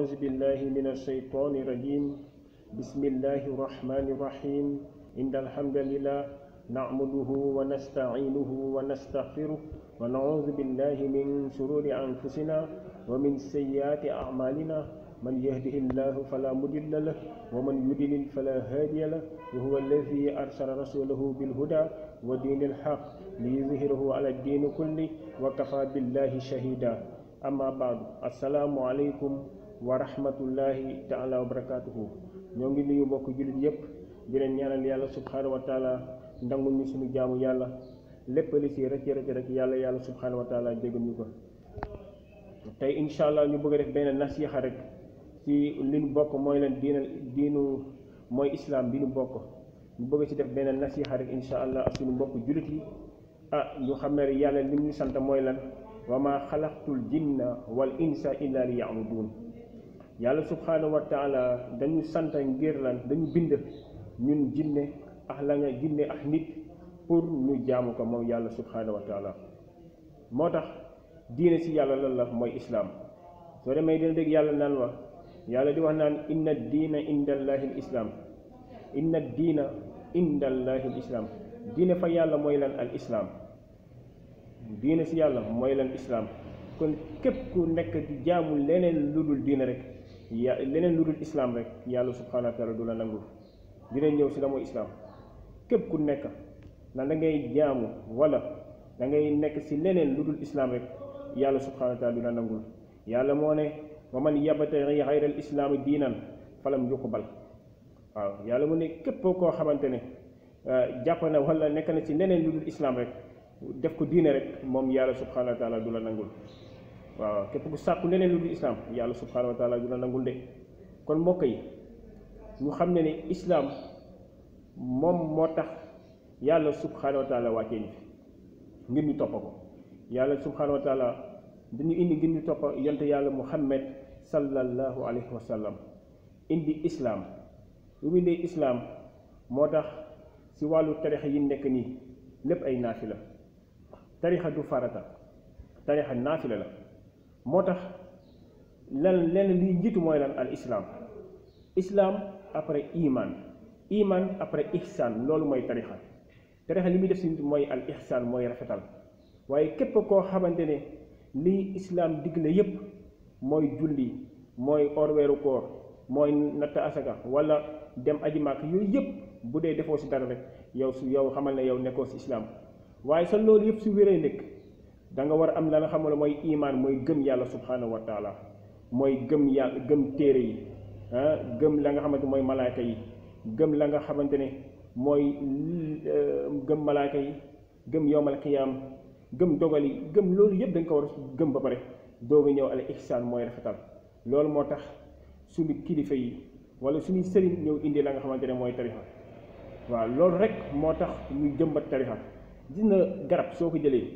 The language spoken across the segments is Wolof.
أعوذ بالله من الشيطان الرجيم بسم الله الرحمن الرحيم إن الحمد لله نعمده ونستعينه ونستغفره ونعوذ بالله من شرور أنفسنا ومن سيئات أعمالنا من يهده الله فلا مضل له ومن يضلل فلا هادي له وهو الذي أرسل رسوله بالهدى ودين الحق ليظهره على الدين كله وكفى بالله شهيدا أما بعد السلام عليكم ورحمة الله تعالى وبركاته ñoo ngi nuyu mbokk jullit yépp di leen ñaanal yàlla subhanahu wa taala ndangul ñu suñu jaamu yàlla lépp li ci rek yàlla subhanahu wa taala déggal ñu ko tey inshallah ñu bëgg def benn nasiha rek ci li ñu bokk mooy leen diinu mooy islam bi ñu bokk ñu bëgg ci def benn nasiha rek inshallah suñu mbokk jullit yi ñu xam ne yàlla li ñu sant mooy lan wa ma xalaqtul jinna wal insa illa liya'budun yàlla subhanahu wa taala dañu sant ngir lan dañu bind ñun jinne ak la nga jinne ak nit pour ñu jaamu ko moom yàlla subhanahu wa taala moo tax diine si yàlla lan la mooy islam soo demee dina dégg yàlla naan wax yàlla di wax naan inna diina indallahi al islam inna diina indallahi al islam diine fa yàlla mooy lan al islam diine si yàlla mooy lan islam kon képp ku nekk di jaamu leneen lu dul diine rek leneen lu dul islam rek yàlla subhanahu wa taala du la nangul dina ñëw si la mooy islam képp ku nekk na da ngay jaamu wala da ngay nekk si leneen lu dul islam rek yàlla subhanahu wa taala du la nangul yàlla moo ne wa man yabtaghi ghayra al islaami diinan falam yuqbal waaw yàlla mu ne képp koo xamante ne jàpp na wala nekk na si leneen lu dul islam rek def ko diine rek moom yàlla subhanahu wa taala du la nangul waaw képp ku sàkku leneen lu dul islam yàlla subhanahu wa taala du la nangul de kon mbokk yi ñu xam ne islam moom moo tax yàlla subhanahu wa taala wàccee ñu ngir ñu topp ko yàlla subhanahu wa taala dañu indi ngir ñu topp yonte yàlla muhammad sallallahu alayhi wa sallam indi islam lu mu indi islam moo tax si wàllu tarixa yi nekk nii lépp ay naafila tarixa du farata tarixa naafila la moo tax lenn liy njiitu mooy lan al islam islam après iman après ihsan loolu mooy tarixa li muy def si mooy al ihsan mooy rafetal waaye képp koo xamante ne lii islam digle yépp mooy julli mooy or weeru koor mooy natt asaka wala dem aji màkk yooyu yépp bu dee defoo si dara rek yow xamal ne yow nekkoo si islam waaye sa loolu yépp si wéree nekk da nga war a am la nga xam ne mooy iman mooy gëm yàlla subhanahu wa taala mooy gëm yàlla gëm téere yi gëm la nga xamante mooy malaaka yi gëm la nga xamante ne mooy gëm malaaka yi gëm yowmal qiyaam gëm dogal yi gëm loolu yëpp dañ ko war a gëm ba pare dooga ñëw al ihsaan mooy rafetal loolu moo tax suñu kilifa yi wala suñu sëriñ ñëw indi la nga xamante ne mooy tarixa waaw loolu rek moo tax ñu jëmbat tarixa gis na garab soo ko jëlee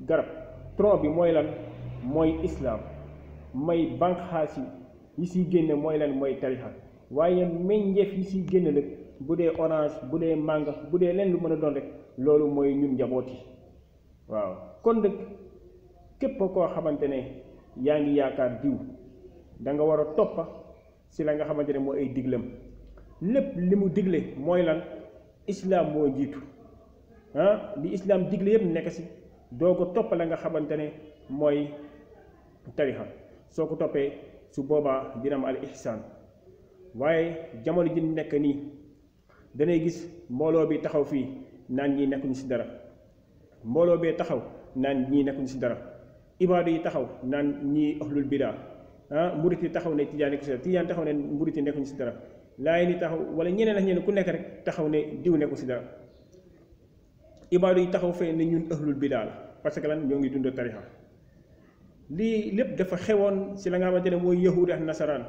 garab tronc bi mooy lan mooy islam may banqaas yi siy génne mooy lan mooy tarixa waaye meññeef yi siy génne nag bu dee orange bu dee mànga bu dee leen lu mën a doon rek loolu mooy ñun njaboot yi waaw kon nag képp koo xamante ne yaa ngi yaakaar diw da nga war a toppa si la nga xamante ne mooy ay diglam lépp li mu digle mooy lan islam moo jiitu li islam digle yëpp nekk si doo ko topp la nga xamante ne mooy tarixa soo ko toppee su boobaa dina am al ihsaan waaye jamono ji nekk nii danay gis mbooloo bi taxaw fii naan ñii nekkuñu si dara mbooloo bee taxaw naan ñii nekkuñu si dara ibaadu yi taxaw naan ñii ahlul bidaa murit yi taxaw ne tijaan nekku si dara tijaan taxaw ne murit yi nekkuñu si dara laay ni taxaw wala ñeneen ak ñeneen ku nekk rek taxaw ne diw nekku si dara ibaadu yi taxaw fee ne ñun ahlul bidaa la parce que lan ñoo ngi dund tarixa lii lépp dafa xewoon si la nga xamante ne mooy yahuud ak nasaraan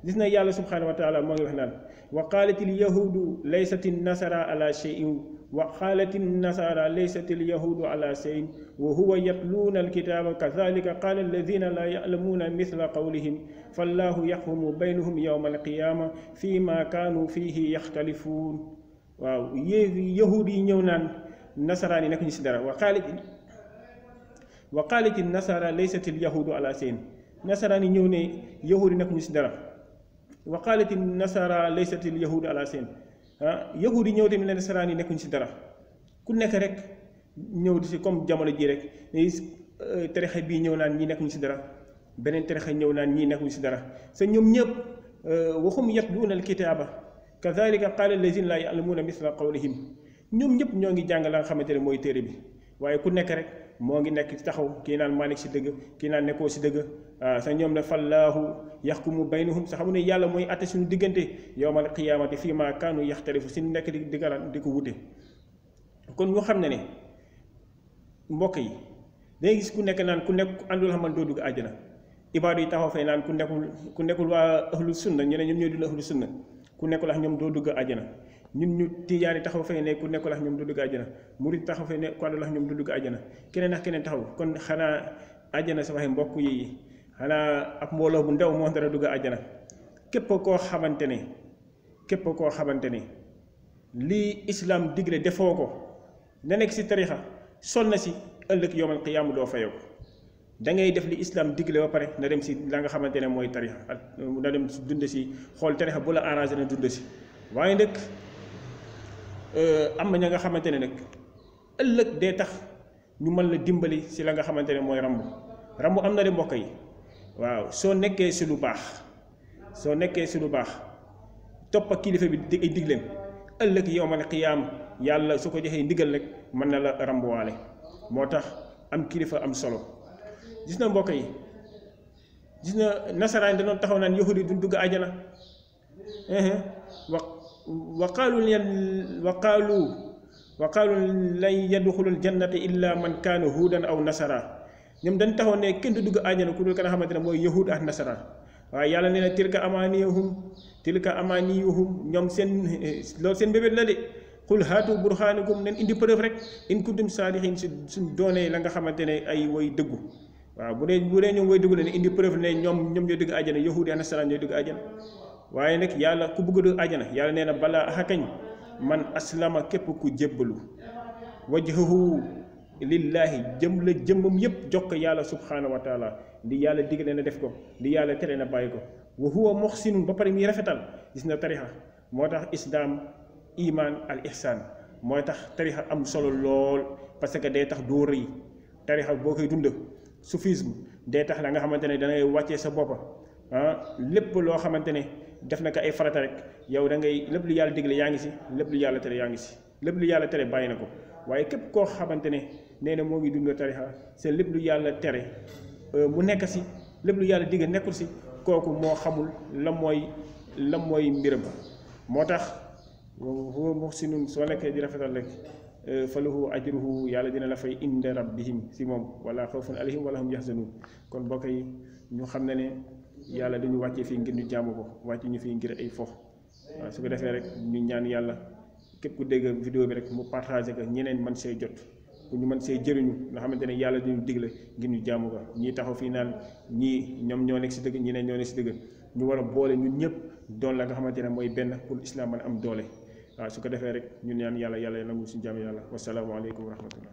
gis na yàlla subhanahu wa taala moo ngi wax naan wa qaalatil yahuudu laysati nasara ala shay'in wa qaalatil nasara laysatil yahuudu ala shay'in wa huwa yatluuna alkitaaba kadhalika qaala alladina la ya'lamuuna mithla qawlihim fallahu yaxkumu baynahum yawma alqiyaama fi ma kaanu fihi yaxtalifuun waaw yahuud yi ñëw naan nasaraan yi nekk ñu si dara wa qaalat النصارى ليست اليهود على شيء nasaraan yi ñëw ne yahudi nekkuñu si dara wa qaalati nasara laysat al yahud ala seen yahudi yi ñëw tamit ne nasaraan yi nekkuñu si dara ku nekk rek ñëw di si comme jamono ji rek tarixa bii ñëw naan ñii nekkuñu si dara beneen tarixa ñëw naan ñii nekkuñu si dara sa ñoom ñëpp waxum yatluuna al kitaaba kadalika qaala allazina laa ya'lamuuna misla qawlihim ñoom ñëpp ñoo ngi jàng la nga xamante ne mooy téere bi waaye ku nekk rek moo ngi nekk taxaw kii naan maa nekk si dëgg kii naan nekkoo si dëgg sa ñoom ne fallaahu yaxkumu baynahum sa xamu ne yàlla mooy atte suñu diggante yowmal qiyaamati fii maa kaanu yaxtalifu si nekk di ko wute kon ñu xam ne mbokk yi dangay gis ku nekk naan ku nekk àndul xamal doo dugg àjjana ibaadu yi taxaw fay naan ku nekkul waa ahlu sunna ñu ne ñoom ñooy dund ahlu sunna ku nekkul ak ñoom doo dugg àjjana ñun ñu tijaani taxaw fay ne ku nekkul ak ñoom doo dugg àjjana murid taxaw fay ne ku àndul ak ñoom doo dugg àjjana keneen ak keneen taxaw kon xanaa àjjana sa waxe mbokk yi xanaa ab mbooloo bu ndaw moo dara dugg àjjana képp koo xamante ne lii islam digle defoo ko na nekk si tarixa sol na si ëllëg yowmal qiyaama doo fayoo da ngay def li islam digle ba pare na dem si la nga xamante ne mooy tarixa na dem dund si xool tarixa bu la arrangé na dund si waaye nag am na ña nga xamante ne nag ëllëg dee tax ñu mën la dimbali si la nga xamante ne mooy rambu am na de mbokk yi waaw soo nekkee si lu baax toppa kilifa bi ay digleem ëllëg yowmal qiyaam yàlla su ko joxee ndigal rek mën na la rambuwaale moo tax am kilifa am solo gis na mbokk yi gis na nasaraan danoon taxaw naan yahudi duñ dugg àjjana wa qaalu lan yadxulul jannata illa man kaana huudan aw nasara ñoom dañ taxaw ne kenn du dugg àjjana ku dul ka nga xamante ne mooy yahud ak nasaraan waaye yàlla nee na tilka amaniyuhum ñoom loolu seen bébét la de qul haatu burhaanakum nen indi preuve rek in kuntum saadiqin suñ doonee la nga xamante ne ay way dëggu waaw bu dee ñoom way dëggu la ne indi preuve ne ñoom ñooy dugg àjjana yahudi ak nasaraan ñooy dugg àjjana waaye nag yàlla ku bëgg a dugg àjjana yàlla nee na balaa axakañ man aslama képp ku jébbalu wajhahu lillahi jëmmam yépp jox ko yàlla subhanahu wa taala li yàlla digle na def ko li yàlla tere na bàyyi ko wa huwa muhsinun ba pare muy rafetal gis na tarixa moo tax islam iman al ihsan mooy tax tarixa am solo lool parce que day tax doo rëy tarixa boo koy dund soufisme day tax la nga xamante ne dangay wàccee sa boppa lépp loo xamante ne def na ko ay farata rek yow da ngay lépp lu yàlla digle yaa ngi si lépp lu yàlla tere yaa ngi si lépp lu yàlla tere bàyyi na ko waaye képp koo xamante ne nee na moo ngi dund tarixa c'est lépp lu yàlla tere mu nekk si lépp lu yàlla digle nekkul si kooku moo xamul la mooy mbiram moo tax huwa muhsinun soo nekkee di rafetal rek falahu ajruhu yàlla dina la fay inda rabbihim si moom wala xawfun alayhim wala hum yaxzanun kon mbokk yi ñu xam ne yàlla dañu wàccee fii ngir ñu jaamu ko wàcce ñu fii ngir ay fox waaw su ko defee rek ñu ñaan yàlla képp ku dégg vidéo bi rek mu partagé ko ñeneen man see jot pour ñu mën see jëriñu nga xamante ne yàlla dañu digle ngir ñu jaamu ko ñii taxaw fii naan ñii ñoom ñoo nekk si dëgg ñeneen ñoo nekk si dëgg ñu war a boole ñun ñëpp doon la nga xamante ne mooy benn pour islam mën am doole waaw su ko defee rek ñun ñaan yàlla nangu suñu jaam yàlla wasalaamaaleykum wa rahmatullah